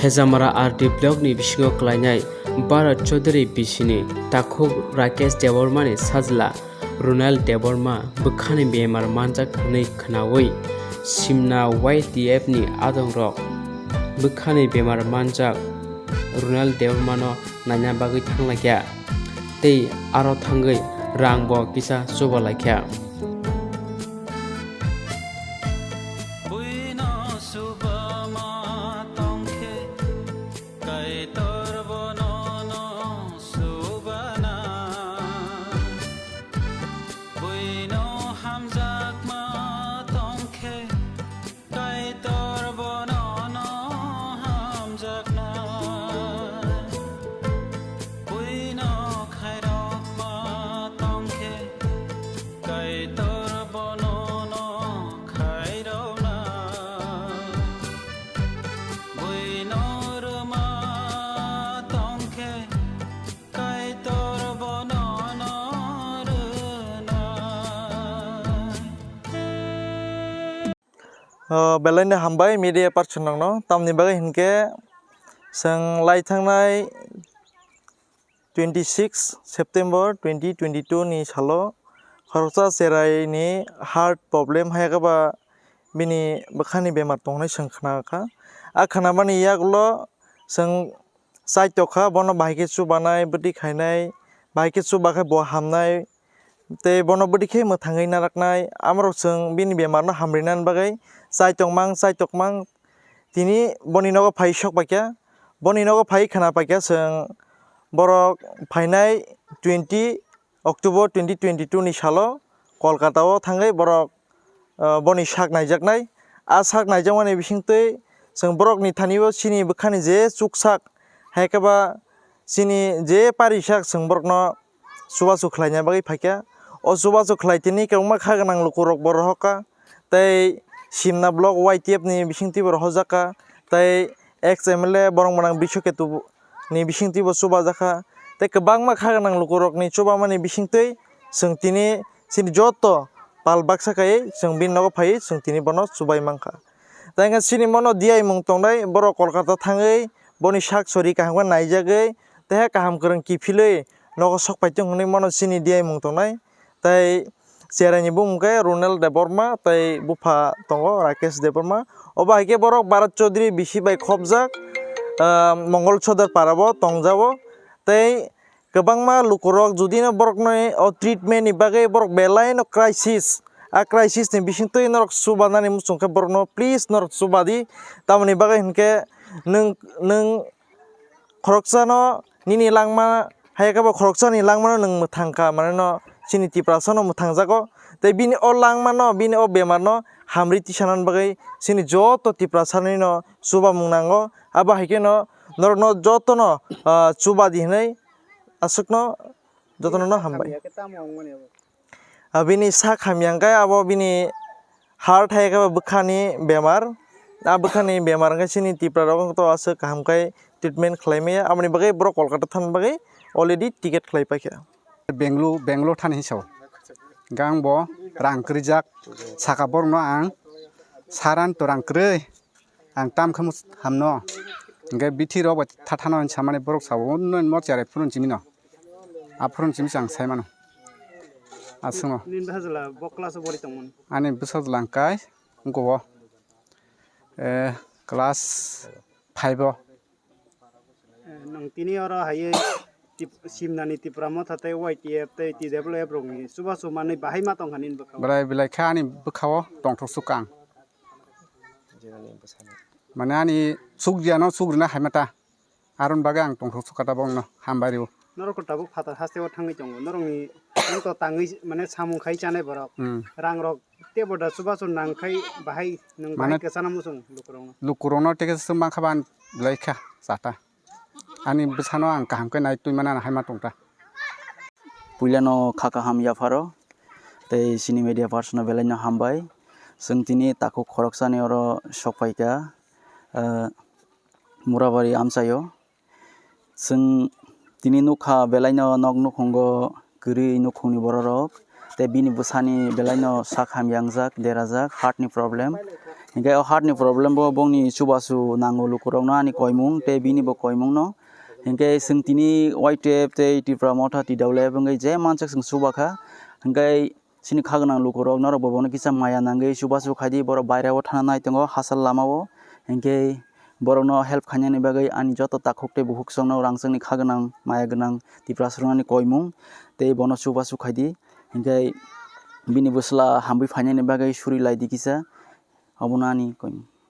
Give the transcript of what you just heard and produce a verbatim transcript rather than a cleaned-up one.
Hejamara R D block ni bisingo klainai Bharat Chaudhary bisini takhuk Rakesh Debbarma ni sajla Runal Debbarma bwkhani bemar manjak hwnwi khwnaui simna Y T F ni adongrok bwkhani bemar manjak Runal Debbarma no naina bagwi thanglaikha tei aro thangwi rang bo kisa chubalaikha. Buino subama tongkhe, Kaitor bono no subana. Buino hamjakma tongkhe, Kaitor bono no hamjakna. Buino khairokma tongkhe, Kaitor bono no khairokna. Buino rwma tongkhe, Kaitor bono no rwna. O, belai no hambai media person rokno. Tamni bagwi hinkhe chwng lai thangnai twenty six September twenty twenty two ni salo khoroksa cherai ni heart problem hai khe ba bini bwkhani bemar tong hinwi chwng khna kha. A khnamani yagulo chwng chai tokha, bono bahai khe chubanai, bwtwi khainai, bahai khe chuba khe bo hamnai, tei bono bwtwi khe mwthangwi naraknai. Amorok chwng bini bemarno hamrinani bagwi chai tongmang, chai tongmang. Tini boni nogo phai sok paikha, boni nogo phai khna paikha chwng borok phainai twenty October twenty twenty two ni salo Kolkata o thangwi borok, ah, boni sak naijaknai. A sak naijakmani bisingtwi chwng borokni thani o chini bwkhani je chuksak, hai khe ba chini je parisak chwng borokno chubachu khlaina bagwi phaikha. O chubachu khlai tini kwbangma kha gwnang lukurok bo rohorkha. Tei Simna block Y T F ni bisingtwi bo rohorjakha. Tei ex M L A borok mwnang Biswaketu ni bisingtwi bo chubajakha. Tei kwbangma kha gwnang lukurokni chubamani bisingtwi chwng tini chini joto pal baksa kaiwi chwng bini nogo phaiwi chwng tini bono chubai mankha. Tei hwnkhe chini bono diyaimung tongnai borok Kolkata thangwi boni sak sori kaham khe naijagwi tei kaham kwrwng kiphilwi nogo sok paitong hwnwi bono chini diyaimung tongnai. Tei cherai ni bumung khe Ronel Debbarma tei bupha tongo Rakesh Debbarma. Obo hai khe borok Bharat Chaudhary bisi bai khopjak, ah, Mongol Sodar para o tongjago. Tei kwbangma lukurok jodi no borokni o treatment ni bagwi borok belai no crisis. A crisis ni bisingtwi norok chubanani muchung khe borokno please norok chubadi. Tamoni bagwi hinkhe nwng, nwng khoroksano nini langma, hai khe bo khoroksani langmano nwng mwthangkha, mane no chini Tiprasano mwthangjago. Tei bini o langmano, bini o bemarno hamri tisanani bagwi chini joto Tiprasani no chubamung nango. Abo hai kheno norokno jotono, ah, chubadi hinwi aswkno jotono no hambai. Hamya khe tamo wngmani abo? Ah, bini sak hamya hwnkhe abo bini heart hai khe bwkhani bemar. A bwkhani bemar hwnkhe chini Tipra rok to aswk kaham khe treatment khlai maya. Aboni bagwi borok Kolkata thani bagwi already ticket khlai paikha. Benglu-, Bangalore thani hinwi sao. Gang bo rang kwrwijak saka borokno ang saran to rang kwrwi. Ang tam khe hamno. Hwnkhe bithi rok bai thathano hinwi samani borok sao. Unno mo cherai phurun chimino. A phurun chimi chang sai mano. Aswkno. Nini bwsajwla bo class o bori tongmani? Ani bwsajwla hwnkhe wngkha o, eh, class five o. Eh, nwng tini oro hai Tip-, Simnani Tipra Motha tei Y T F tei T W F rokni chubachu manwi bahai ma tongkha nini bwkha o? Bwrai belai khe ani bwkha o tongthok sukha ang. Mane ani chukjiyano chukrina hai ma ta. Aroni bagwi ang tongthok sukha tabok no hambai rw. Norok tabuk phatar haste o thangwi tongo. Norokni nwng to tangwi mane samung khai chanai borok. Hmm. Rang rok tei bo da chubachu nang khai bahai nwng bahai Mane kwchana muchung lukurokno. Lukurokno tei khe swk mankha ba ang belai kha chata. Ani bwsano ang kaham khe nai twi mano hai ma tongta. Puilano kha kaham yapharo tei chini media person no belai no hambai. Chwng tini takhuk khoroksani oro sok phaikha, ah, Murabari amchaio. Chwng tini nukha belaino nok nukhungo kwrwi nukhungni bororok, tei bini bwsani belaino sak hamya wngjak, derajak, heart ni problem. Hinkhe o heart ni problem bo bongni chubachu nango lukurokno ani koimung tei bini bo koimungno. Hinkhe chwng tini Y T F tei Tipra Motha T W F wngwi je mansak chwng chubakha. Hinkhe chini kha gwnang lukurok norok bo bono kisa maya nangwi chubachu khaidi, borok baireo thana nai tongo hachal lamao. Hinkhe borokno help khainani bagwi ani joto takhuk tei bukhuk chwngno rangchakni kha gwnang maya gwnang Tiprasarokno ani koimung tei bono chubachu khaidi. Hinkhe bini bwsla hamwi phainani bagwi suri laidi kisa, obono ani koimung.